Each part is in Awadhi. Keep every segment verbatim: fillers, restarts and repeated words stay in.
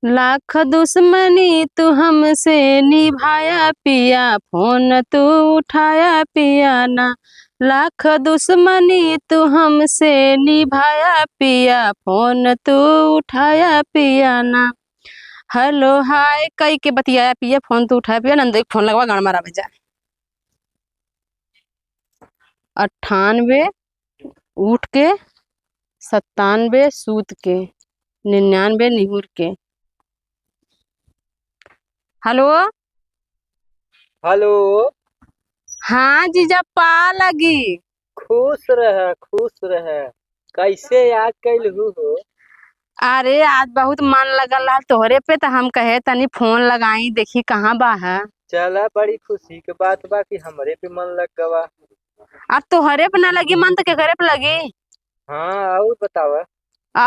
लाख दुश्मनी तू हमसे निभाया पिया, फोन तू उठाया पिया ना। लाख दुश्मनी तू हमसे निभाया पिया, फोन तू उठाया पिया ना। हेलो, हाय कई के बतियाया पिया, फोन तू उठाया पिया, नंदोई के फोन लगवा, गान मारा बजा। अट्ठानबे उठ के, सत्तानबे सूत के, निन्यानबे निहुर के। हेलो। हेलो। हाँ जीजा, पा लगी। खुश रह, खुश रह। कैसे याद कैलहू हो? अरे, आज बहुत मन लगल रहल तोहरे पे, त हम कहे तनी फोन लगाई, देखी कहाँ बा है। चला, बड़ी खुशी के बात बा कि हमरे पे मन लग गवा। अब तोहरे पे ना लगी मन, त केकरे पे लगी? हाँ, और बतावा।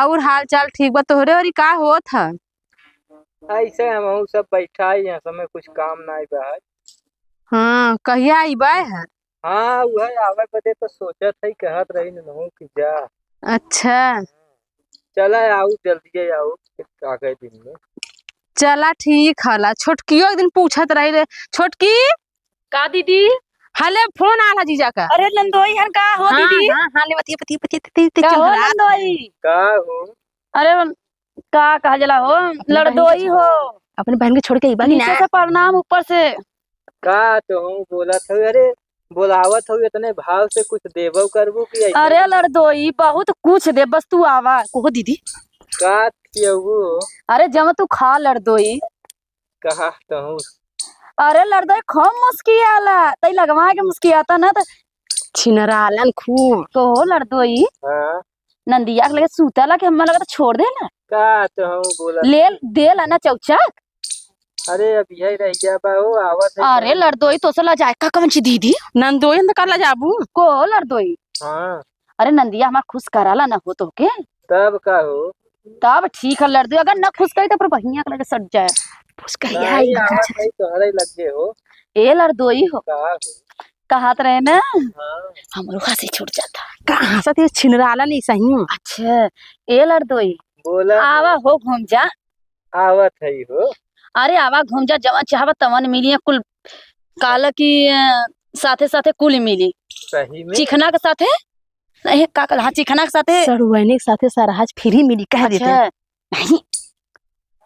और हाल चाल ठीक बा? तोहरे ओरी का होत है? ऐसे हमहू सब बैठा ही हैं, समय कुछ काम नाई बा है। हाँ, कहिया अइबे है? हाँ, उहे आवे बदे तो सोचत है, कहत रही ननहू कि जा। अच्छा। चला आऊ, जल्दी आऊ, आगे दिन में। चला ठीक हला। छोटकियो एक दिन पूछत रही रे, छोटकी। का दीदी? हले फोन आला जीजा का। अरे नंदोई हन का हो हाँ, दीदी? हाँ, हाँ, ले बतिया, बतिया, बतिया, बतिया, बतिया, का हो चुप रहा। नंदोई? का हो? अरे का कहल जाला हो, अपने बहन के लड़दोई छोड़, हो। अपने बहन के छोड़ के अइबा कि नीचे ना? से प्रणाम, ऊपर से। का तो हूँ बोलत हूँ, अरे बोलावत हूँ, इतने भाव से कुछ देबो करबो कि ऐसे? अरे लड़दोई, बहुत कुछ दे, बस तू आवा। कहो दीदी। का खियबू? अरे जब तू खा लड़दोई। कहा तो हूँ। अरे लड़दोई खूब मुस्कियाला, तई लगवा के मुस्कियाता ना तो छिनरालन खूब। कहो लड़दोई। हाँ। नंदिया के लगे सूतला के हम्मा लगा तो छोड़ देला। का तो हम बोला ले देला ना चौचक। अरे अब यही रह गया बा, वो आवत है अरे का? लड़दोई तो से लजाए का कौन ची दीदी? नंदोई हम तो का लजाबू? को लड़दोई? हाँ। अरे नंदिया हमार खुश कराला ना हो तो के। तब का हो? तब ठीक है लड़दोई, अगर ना खुश करी तो पर बहिया के लगे सट जाए। खुश करिया नहीं, आई ना आवत है, तोहरे लगे हो। ए लड़दोई हो। का हो? कहत रहे ना, हाँ। हमरो हँसी छूट जाता। का हँसत है छिनराला नहीं सही हूँ। अच्छा, ए लड़दोई, बोला आवा हो। हो घूम जा। आवत है हो। अरे आवा घूम जा, जवन चाहबा तवन मिली, कुल काला की, अ, साथे साथे कुल मिली। सही में? चिखना के साथे? नहीं, का कहल, हाँ, चिखना के साथे। सड़ुआइने के साथे सरहज फ्री मिली, कह देते। अच्छा। नहीं।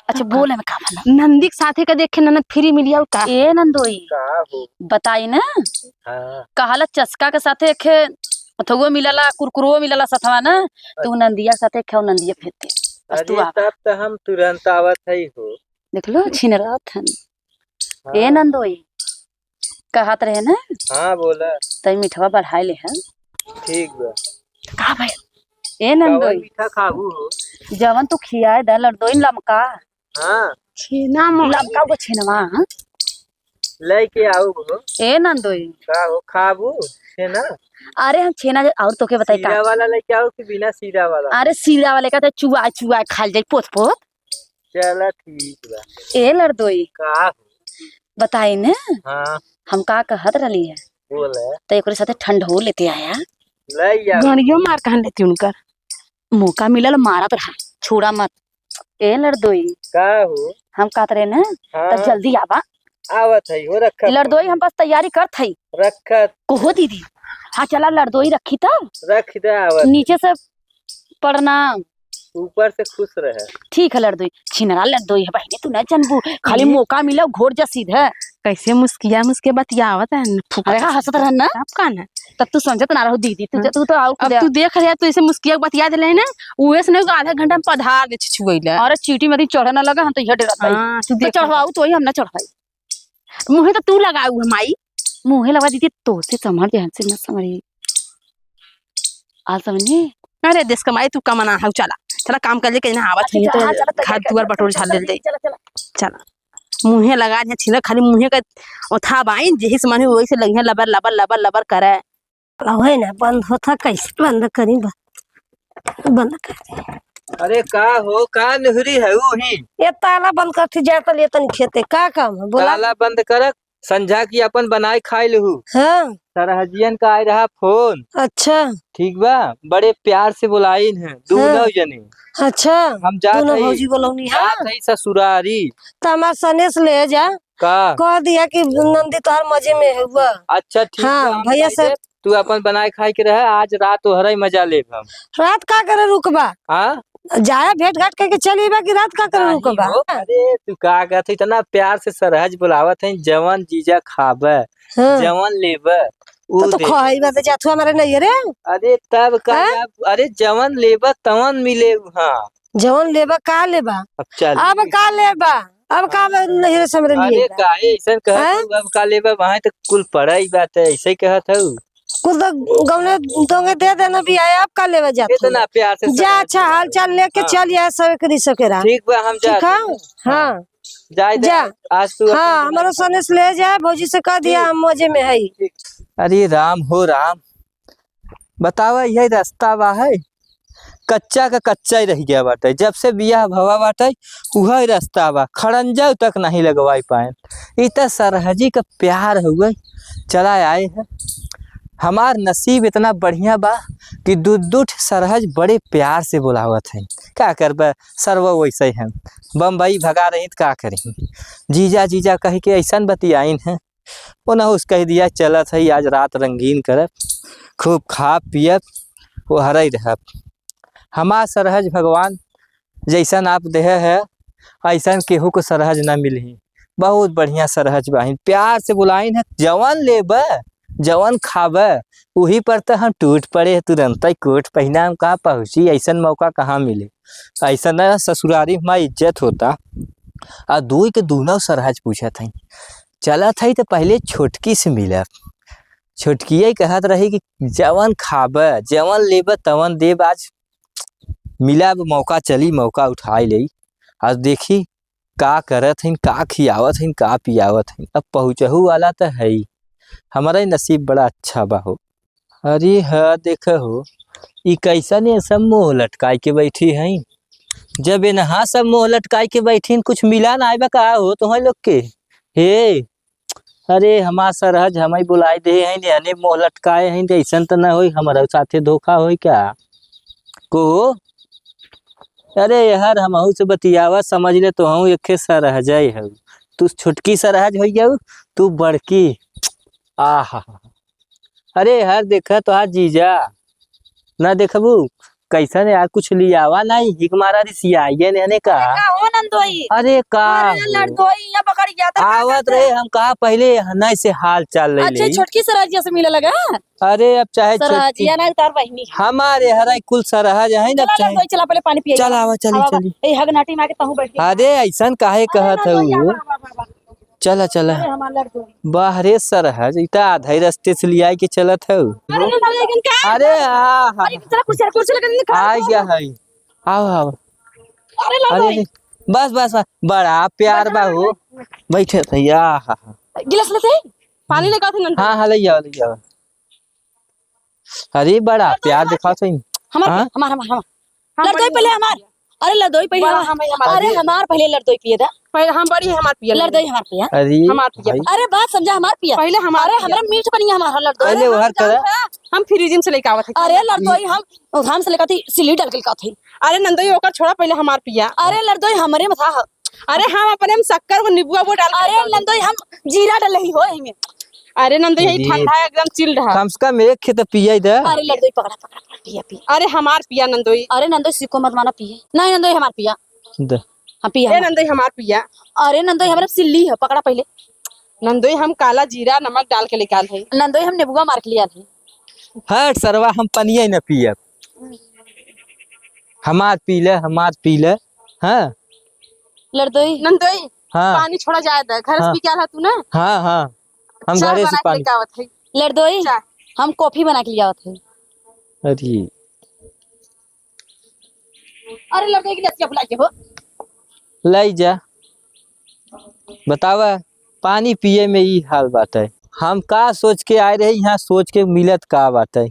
अच्छा, का? बोले में का भला? नंदी के साथे का देखे ननद फ्री मिली और का? ए नंदोई। का हो? बताई ना। हाँ। कहला चस्का के साथे एक ठे अथुओ मिलला, कुरकुरो मिलला सथवा ना, तो उ नंदिया के साथे एक ठे नंदिया फेंकते। बस तू अरे, आवा। तब तो हम तुरंत आवत है हो। देख लो, छिनरात हन। हाँ। ए नंदोई, कहत रहे ना? हाँ, बोला। तई मिठवा बढ़ाए ले है। ठीक बा। का भाई? ए नंदोई। कवन मीठा खाबू हो? जवन तू खियाए दा लड़दोई लमका। हाँ। छेना में लमका को छेनवा, हाँ? लेके आऊ हो। ए नंदोई। का हो, खाबू छेना? अरे हम छेना जे-, और तोके बताई का? सीरा वाला लेके आऊ कि बिना सीरा वाला? अरे सीरा वाले का तो चुआ चुआ खाल जाई पोत पोत। चला ठीक बा। ए लड़दोई। का हो? बताई ने? हाँ। हम का कहत रहली है? बोले। तो एकरे साथे ठंडो लेते आया। ले आओ। गाड़ियों मार कहाँ लेती उनकर? मौका मिलल मारत रहा, छोड़ा मत। ए लड़दोई। का हो? हम कहत रहे ना, हाँ। तब जल्दी आवा। आवत है हो, रखत लड़दोई, हम बस तैयारी करत हई। रखत। कहो दीदी। हाँ, चला लड़दोई रखी तब। रख दे, आवत। नीचे से प्रणाम। ऊपर से खुश रहे। ठीक है लड़दोई, छिनरा लड़दोई है बहिनी, तू ना जानबू, खाली अरे। मौका मिला घोर जा सीधे। कैसे मुस्किया मुस्के बतियावत है, फुकट अरे हाँ, हंसत रहन ना। तब का ना? तब तू समझत ना रहो दीदी, तू हाँ। तू तो आओ अब खुद। तू देख रहे, तू ऐसे मुस्किया के बतिया देले है ना, उहे से नहीं आधा घंटा में पधार दे छुछुआइला। अरे चीटी में चढ़े ना लगा, हम तो यह डरत हई। हाँ, तू तो देख। चढ़वाऊ तो ही हम ना चढ़वाई। मुँहे तो तू लगाऊ है माई। मुँहे लगा दीदी, तो से समझ जे हमसे ना समझी। आ समझी? अरे देश कमाई तू कमाना है, चला। चला काम कर ले, कहीं ना आवत अच्छा, है तो चला, चला, तैयार घर कर, दुआर चला, बटोर चला, झाड़ ले चला, दे। चला, चला। चला। मुँहे लगा दे, छिना खाली मुँहे का ओथा बाइन, जेही से माने वही से लगिया लबर, लबर, लबर, लबर करे। चला, होए ना, बंद होता, कैसे बंद करी बा? बंद कर दे। अरे का हो, का निहुरी है ऊ ही? ये ताला बंद कर थी, जाता ले तनी खेते, का काम है, बोला? ताला बंद कर, संझा की अपन बनाए खाए लेहू। हाँ। सरहजियन का आए रहा फोन। अच्छा। ठीक बा, बड़े प्यार से बोलाइन है, हाँ। दूनौ जने। अच्छा, हम जात दूनौ हई, भौजी बोलौनी है। जात हई ससुरारी। त हमार सनेस ले जा। का? कह दिया कि नंदी तोहार मजे में है हुआ। अच्छा, ठीक हाँ, बा, हम भैया जाई से देब। तू अपन बनाए खाए के रहे, आज रात तोहरा ही मजा लेब हम। रात का करे रुकबा? हाँ? जाए भेंट घाट करके चली बा कि रात का करे नहीं रुकबा? हो, अरे तू का कहत है, इतना प्यार से सरहज बुलावत है, जवन जीजा खाबे, हाँ। जवन लेबे, उ तो, तो देबे। खोई बा तो जाथुआ मारे नहीं रे। अरे तब का हाँ? यार, अरे जवन लेबे तवन मिले, हाँ। जवन लेबा, का लेबा? अब चल। अब का लेबा? अब का ले-, नैहरे से हमरे अरे लिए बा? काहे ऐसन कहत हैं? हऊ? अब का लेबा? वहाँ तो कुल पड़ा ही बात है, ऐसे ही कहत हऊ। कुल तो गौने दोंगे दे देना भी है, अब का लेबा जात हऊ? इतना प्यार से जा, समझ अच्छा, लिया। हाल चाल लेके हाँ। चल आए, सब एक रिसो के रहा। ठीक बा, हम ठीक जात है? हई। हाँ। जाए दे, जा। आज तू हाँ, अपन हमारा सनेस ले जाए, भौजी से कह दिया, ठीक। हम मजे में हई। ठीक। अरे राम हो राम, बतावा, यही रास्ता बा है? कच्चा का कच्चा ही रह गया बाटे। जब से बियाह भवा बाटे, उहै रास्ता बा, खड़ंजा तक नहीं लगवाई पाए। ई त सरहजी का प्यार हुए, चला आए है। हमार नसीब इतना बढ़िया बा कि दू दू ठे सरहज बड़े प्यार से बुलावत हैं। का करबे, सरवा वैसे ही हैं, बम्बई भगा रही त का करी, जीजा जीजा कह के ऐसन बतियाइन है। ओनहु से कह दिया, "चलत हई, आज रात रंगीन करब, खूब खाब पियब, ओहरई रहब।" हमार सरहज भगवान जैसन आप देहे है, ऐसन केहू को सरहज ना मिलही। बहुत बढ़िया सरहज बाहिन, प्यार से बुलाइन है, "जवन लेबे, जवन खाबे, उही पर त हम टूट पड़े हैं तुरंतई कोट पहिना, हम कहाँ पहुँची, ऐसन मौका कहाँ मिले?" ऐसन ससुरारी में हमार इज्जत होता। आ दुई के दूनौ सरहज पूछत हई, चलत हई त पहिले छोटकी से मिलब। छोटकिया ही कहत रही कि जवन खाबे, जवन लेबे, तवन देब। आज मिलब, मौका चली, मौका उठाई लेई। आज देखी का करत हईन, का खियावत हईन, का पियावत हईन। अब पहुँचहू वाला त हई। हमारा ही नसीब बड़ा अच्छा बा हो। अरे ह, देख हो, ई कैसन ये सब मुँह लटकाई के बैठी हईं? जब इनहा सब मुँह लटकाई के बैठीन, कुछ मिला ना आइबा का हो तोहई लोग के? हे, अरे हमार सरहज हमई बुलाई दे हईं, एने मुँह लटकाए हईं, जैसन त ना होई, हमरा साथे धोखा होई का? को, अरे यार, हमहू से बतियावा, समझ ले, तोहू एके सरहजई हऊ। तू छोटकी सरहज होई जाऊ, तू बड़की। आहा, अरे यार, देखा तोहार जीजा, ना देखबू कैसन यार, कुछ लियावा नहीं, हिक मारा रिसियाइए ने, ने का? अरे का हो नंदोई? अरे का अरे हो? लड़दोई, यहाँ पकड़ गया था, का आवत करते रहे, हैं? हम कहा पहले हनई से हाल चाल ले अच्छा, ले। छोटकी सरहजिया से मिले लगा? अरे अब चाहे सरहजिया छोटकी ना, तार बहिनी। हमारे हराई कुल सरहज है ना, चला चाहे लड़दोई, चला पहले पानी पिए। चल आवा, चली, आवा, आवा। चली। ए, हगनाटी में आके तहूँ बैठ के अरे ऐसन काहे अरे कहत लड़दोई, हऊ? आवा, आवा, आवा, आवा। चला, चला। अरे हमार लड़दोई। बाहरे सरहज, ई त आधा ही रस्ते से लियाई के चलत हऊ। अरे लड़दोई, लेकिन का? अरे, आ, हा, अरे, चला, कुर्सी, कुर्सी लगा दे, आ गया है। आओ, आओ। अरे, ला अरे, दो। अरे, बस, बस, बस, बड़ा प्यार बा हो। बैठे भैया, हा, हा। गिलास लेते हैं? पानी लेकर आते हैं नंदू। हाँ, हाँ, ले आओ, ले आओ। अरे, बड़ा प्यार दिखाओ सही। हमार, हाँ? हमार, हमार, हमार। हम लड़दोई बड़ी पहले हमार। अरे, लड़दोई पहले बड़ा हमार। हम, हमार अरे, पिए। हमार पहले लड़दोई पिए दा। पहले हम बड़ी है, हमार पिए। लड़दोई हमार पिए। अरे, हमार पिए। भाई। अरे, बात समझा, हमार पिए। पहले हमार अरे, पिए। हमरा मीठ पनिया हमार लड़दोई। पहले अरे, ओहर हम करा। जानते हैं, हम फ्रीजिंग से लेके आवत है। अरे, लड़दोई हम, हम से लेकर थी, सिल्ली डाल के लेकर थी। अरे, नंदोई, ओकर छोड़ा, पहले हमार पिया। अरे, लड़दोई, हमरे में था। अरे, हम अपने में शक्कर को नींबुआ वो डाल के अरे, लेकर नंदोई, हम जीरा डाले ही हो एमे। अरे, नंदोई, यही अरे। ठंडा है, एकदम चिल रहा। कम से कम एक खेत पिए दे। अरे, लड़दोई, पकड़ा, पकड़ा, पकड़ा, पिया, पिया। अरे, हमार पिया, नंदोई। अरे, नंदोई, सिक्को मत माना, पिए। नहीं, नंदोई, हमार पिया। दे। हाँ, पिया ए हमार। नंदोई, हमार पिया। अरे नंदोई, हमरा सिल्ली है, पकड़ा पहले। नंदोई, हम काला जीरा नमक डाल के निकाल है। नंदोई, हम नेबुआ मार के लिया है। हट सरवा, हम पनिया ही न पियब। हमार पी ले, हमार पी ले। हाँ। लड़दोई। नंदोई, हाँ। पानी छोड़ा जाए दे, घर से हाँ। पी के आला तू ना? हाँ, हाँ। हम चाय घरे से बना के पानी लेके आवत है। लड़दोई, चाय। हम कॉफी बना के ले आवत है। अरे। अरे लड़दोई, गिलासिया भुला के हो। लाई जा। बतावा, पानी पिए में ई हाल बाटे। हम का सोच के आए रहे, यहाँ सोच के मिलत का बाटे?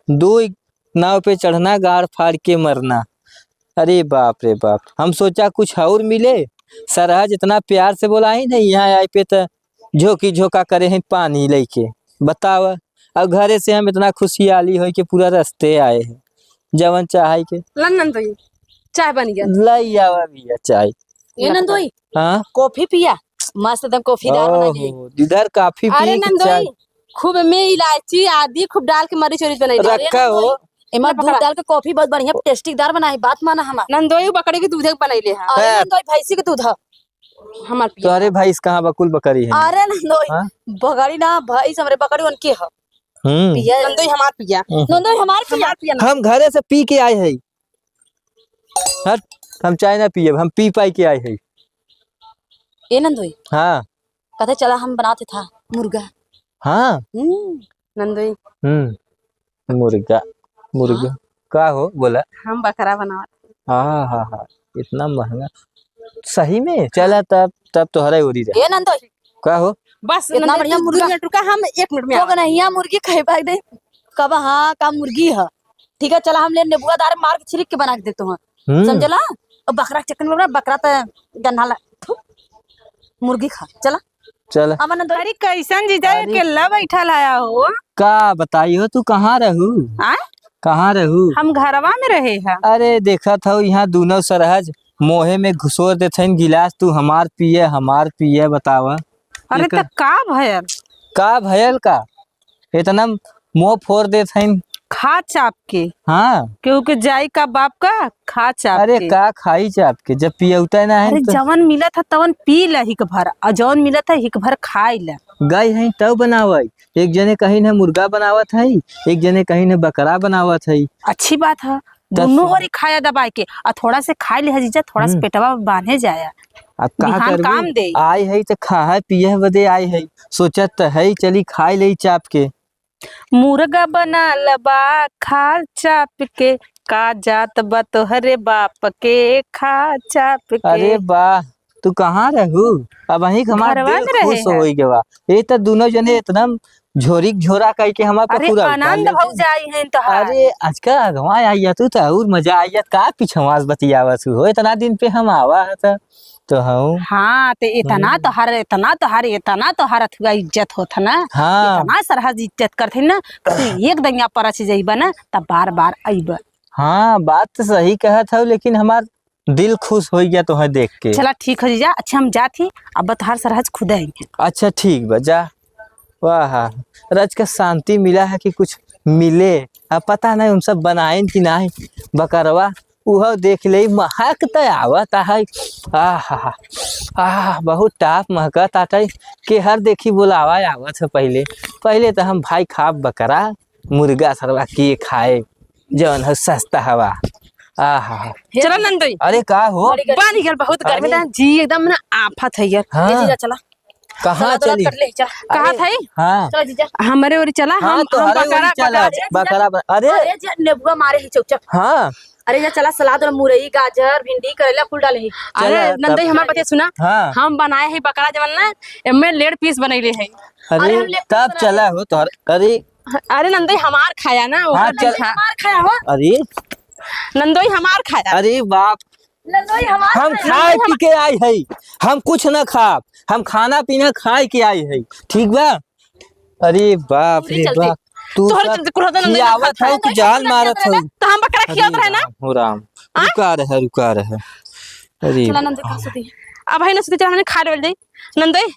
दो नाव पे चढ़ना, गाड़ फाड़ के मरना। अरे बाप रे बाप, हम सोचा कुछ और मिले। सरहज इतना प्यार से बोलाइन है, यहाँ आए पे त झोंकी झोंका करे हैं पानी लेके। बतावा, और घरे से हम इतना खुशियाली होई के पूरा रस्ते आए हैं, जवन चाहे के। लन नंदोई, चाय बन गया। लई आवा भैया चाय। ए नंदोई, हाँ? कॉफी पिया, मस्त एकदम कॉफीदार बना ली। ओहो, इधर कॉफी अरे पिए के नंदोई, चाय। खूब में इलायची, आदि खूब डाल के मरीच उरीच बनाई। अरे रखा हो। नंदोई, एमा लो दूध पकड़ा। डाल के कॉफी बहुत बढ़िया टेस्टीदार बनाई, बात माना हमार। नंदोई बकरी के दूधे के बनैले है। अरे हाँ। नंदोई भैंसी के दूध है। हमार पिया। तो अरे भैंस कहाँ बकुल बकरी है? अरे नंदोई, हाँ? बकरी ना भैंस हमरे बकरी उनके है। हम्म। पिया। नंदोई हमार पिया। हम्म। नंदोई हमार पिया। हमार पिया ना। हम घरे से पी के आए हैं। हट, हम चाय ना पिए, हम पी पाई के आए हैं। ए नंदोई। हाँ। कहते चला हम बनाते था मुर्गा। हाँ। हम्म। नंदोई। हम्म। मुर्गा, मुर्गा। हाँ। का हो, बोला। हम बकरा बनावत। हाँ, हाँ, हाँ, इतना महंगा। सही में? चला तब, तब तोहरा ओरी रहे। ए नंदोई। का हो? बस इतना नंदोई, बढ़िया तू दू मुर्गा। मिनट रुका, हम एक मिनट में तो आवत। गनहिया मुर्गी खाए भाग दे। कब हाँ, का मुर्गी है? ठीक है, चला हम ले नेबुआ दार मार के छिड़क के बना के देते हैं। हम्म। समझला? और बकरा के चक्कर में ना, बकरा तो गन्ना ला-, थू, मुर्गी खा, चला। चल। अमन तो अरे कैसन जीजा अरे। अकेला बैठल आया हो? का बताई हो, तू कहाँ रहू? आय? कहाँ रहू? हम घरवा में रहे हैं। अरे देखत हौ, यहाँ दूनों सरहज मोहे में घुसोर देत हइन गिलास, तू हमार पिए, हमार पिए, बतावा। अरे एकर त का भयल? का भयल का? इतना मुंह फोर देत हइन। खा चाप के। हाँ। केहू के जाई का बाप का, खा चाप अरे के। का खाई चाप के, जब पियौता ना है अरे तो। जवन मिलत है तवन पी ल हिक भर, और जवन मिलत है हिक भर खाई ल। गई है तब बनावई, एक जने कहीं ने मुर्गा बनावत है, एक जने कहीं ने बकरा बनावत है। अच्छी बात है, त दोनों ओरी खाया दबाए के, आ थोड़ा से खाई ले जीजा, थोड़ा से हम्म। पेटवा बांधे जाया। अब का बिहान करबू? काम दे। आए है त खाए पिए बदे आए है, सोचत त है चली खाए ले चाप के। मुर्गा बनाल बा खाल चाप के, का जात बा तोहरे बाप के खा चाप के। अरे वाह, तू कहाँ रहू? अब वहीं के हमार घरवा दिल में रहे खुश हैं। होई गवा। ये तो दोनों जने इतना झोरी के झोरा कह के हमार अरे पकूड़ा उतार आनंद लेते। भौजाई हैं तोहार। अरे आज का अगवा आई तू तो और मजा आई, का पिछवास बतियावत हो, इतना दिन पे हम आवा है तो। तो हूँ। हाँ, ते इतना हम्म। तोहार, इतना तोहार, इतना तोहार अथुआ इज्जत होत है ना, हाँ। इतना सरहज इज्जत करत है ना, तू एक दंगा परच जइबा ना, तब बार बार अइबा। हाँ, बात तो सही कहत हौ, लेकिन हमार दिल खुश हो गया तोहे देख के। चला ठीक हो जीजा, अच्छा हम जात ही, अब तोहार सरहज खुद आई। अच्छा ठीक बा, जा। वाह, रज का शांति मिला है कि कुछ मिले। अब पता नहीं उन सब बनाइन कि नहीं बकरवा, उहो देख ले, महक त आवत है। आह, आह, बहुत टाप महकत आटे। केहर देखी बोलावा आवत है पहिले। पहिले त हम भाई खाब बकरा, मुर्गा सरवा के खाए, जौन है सस्ता हवा। आह, चला नंदोई। अरे का हो? बन गल बहुत गर्मी अरे। ना, जी एकदम ना आफत है यार। हाँ। ए जीजा चला। कहाँ सलाद वलाद चली? कट ले, चला। कहाँ अरे, था ई? हाँ। चला जीजा। हमरे ओरी चला, हाँ, हम, तो हम हरे ओरी बकरा, चला, बकरा जे-, बकरा ब-, अरे। अरे जे नेबुआ मारे ही चौक चौक। हाँ। अरे जा चला, सलाद और मुरई, गाजर, भिंडी, करेला कुल डाले ही। चला, अरे तब नंदई, हमार बतिया सुना। हाँ। हम बनाए ही बकरा जवन ना, एमे लेड पीस बनैले है। अरे, अरे, हम लेड पीस तब बना चला हो तोहर, अरे। अरे नंदई, हमार खाया ना, हाँ, ओकर चल। नहीं खा। हमार खाया हो। अरे। नंदोई हमार खाया। अरे बाप। नंदोई हमार हम खाया। खाए पी के आई है, हम कुछ ना खाब, हम खाना पीना खाए के आई है, ठीक बा? अरे बाप रे बाप, तू तोहर सब चलते कुल होता नंदोई खियावत है, तू जान मारत है। तो हम बकरा खियावत रहे ना। राम हो राम, हाँ? रुका रहे, रुका रहे। अरे चला नंदोई, का सुती? अब है ना सुती, चला हमने खा लेवल जाई। नंदोई,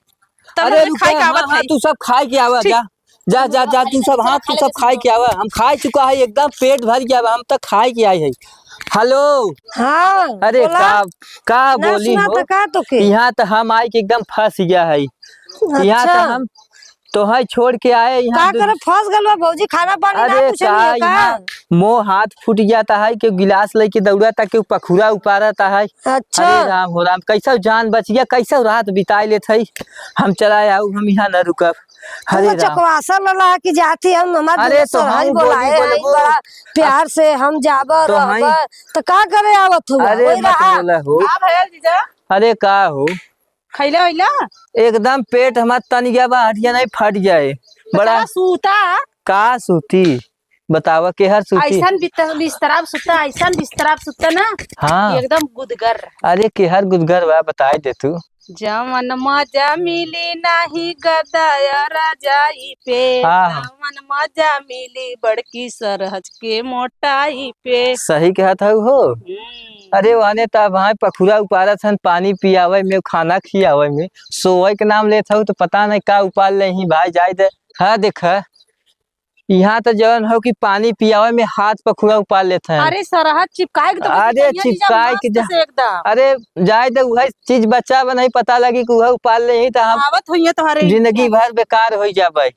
तब अरे हमने रुका, खाए के हाँ, आवत हाँ, है। तू सब खाए के आवा, ठीक। जा। जा, जा, जा, तू सब, हाँ, तू सब खाए के आवा। हम खाए चुका है, एकदम पेट भर गया बा, हम तक खाए के आए है। हेलो। हाँ, अरे बोला। का, का ना बोली सुना हो? तो का तो के? यहाँ तो हम आए के एकदम फंस गया है। यहाँ तो अच्छा। हम तोहे छोड़ के आए, यहाँ का दू- करे फंस गल बा भौजी, खाना पानी ना अरे पूछे का, लिए का? यहाँ मोह हाथ फूट गया था है कि गिलास लेके दौड़ा था, कि पखुरा उपारा था है। अच्छा। अरे राम हो राम, कैसे जान बच गया, कैसे रात बिताए लेत है। हम चला आऊ, हम यहाँ न रुकब। तू हरे तो राम। चकवासा लला कि जाती हम, हमार अरे दोस्त तो सरहज हम बोली बोलाए हैं, बोलबो। बड़ा प्यार से हम जाबा तो रहबा, हई। तो का करे आवत हुआ? अरे वही मत रहा। बोला हो। का भयल जीजा? अरे का हो? खैले होइला? एकदम पेट हमार तन गया बा, हड्डियां नहीं फट जाए। तो बड़ा चला सूता। का सूती? बतावा, केहर सूती? ऐसन बित-, बिस्तरा पे सुत्ता, ऐसन बिस्तरा पे सुत्ता ना, हाँ। कि एकदम गुदगर। अरे, केहर गुदगर बा, बताई दे तू। जवन मजा मिली नाही गद्दा या रजाई पे, आहा। तवन मजा मिली बड़की सरहज के मोटाई पे। सही कहत हऊ हो। हम्म। अरे, वाने त भाई पखुरा उपारत हन, पानी पियावे में, खाना खियावे में, सोवे के नाम लेत हऊ त पता नहीं का उपार लेही भाई, जाए दे। हाँ, देख, यहाँ त जवन हो कि पानी पियावे में हाथ पखुरा उपार लेत हैं। अरे सरहद चिपकाए के तो अरे कहिया जीजा चिपकाए मस्त के जा-, से एकदम। अरे जाए दे, उहे चीज बच्चा बा, नहीं पता लगी कि उहे उपार लेही त हम आवत होइए तोहरे जिंदगी भर बेकार होइ जाबे।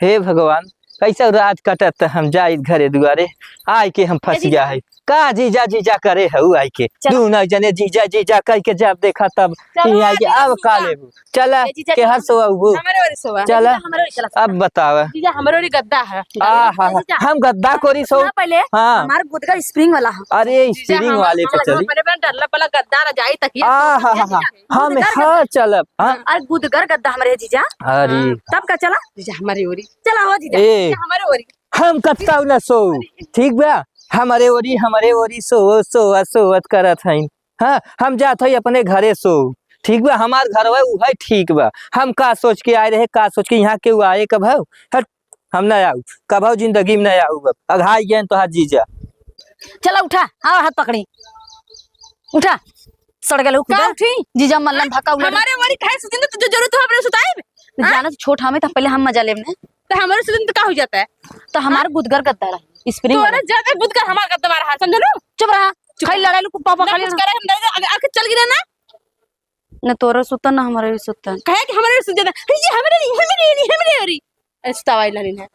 हे भगवान, कैसे रात कटत, हम जाई घरे दुआरे, आए के हम ए फंस जीजा। गया है। का जीजा जीजा करे हऊ आई के? चल। दू ना जने जीजा जीजा कह के जब देखा तब चलो, ई आई के जीजा, अब का जीजा। लेबू? चला, ए जीजा, केहर जीजा, सोवा उबू? हमरे ओरी सोवा। चला, ए जीजा, हमरे ओरी चला। अब बतावा। जीजा, हमरे ओरी गद्दा है। आ, हा, हा, जीजा। हम गद्दा कोरी सो। सुना पहले, हाँ। हमार गुदगर spring वाला है। अरे, जीजा, spring हम, वाले हम, पे हम चली। अपने बन डरला पला गद्दा रजाई तकिया आ, तो हा, हा, जीजा, हा। जीजा, हम, गुदगर हाँ, गद्दा। चलब, हाँ। अरे, गुदगर गद्दा हमरे है जीजा। अरे। हाँ, तब का चला? जीजा, हमरे ओरी। चला हो जीजा, ए। जीजा, हमरे ओरी। हम कत्ता उला सो, ठीक बा? हमरे ओरी, हमरे ओरी सो, सो, सोवत करत हईन। हाँ, हम जात हई अपने घरे सो, ठीक बा? हमार घर है, उहे ठीक बा। हम का सोच के आए रहे, का सोच के यहाँ केहू आए कब हऊ? हट, हम ना आऊ, कब हऊ जिंदगी में ना आऊ अब। अघाई गए तोहार जीजा। चला उठा, आवा हाथ पकड़ी, उठा। सड़ गए का खुदा। उठी? जीजा मल्लम भका उलट। हमारे ओरी काहे सुतिन, तो जो जरूरत हो हमरे सुताइब? हाँ? जाना तो छोट हमें, तो पहले हम मजा लेब ने। तो हमरे सुतिन तो का हो जाता है? तो हमार हाँ? गुदगर गद्दा रही, spring तोरा वाला। ज्यादा गुदगर हमार गद्दा रहा, समझलू? चुप रहा। चुप खाली रहा। लड़ाई लू, पापा ना खाली कुछ ना। करे, हम डर गए, आगे, आगे चल गिरे ना। न तोरा सुता, ना हमारे भी सुता। कहे कि हमारे सुता, ये हमारे नहीं, हमारे नहीं, हमारे ओरी। ऐसे सुतावाई लानी है।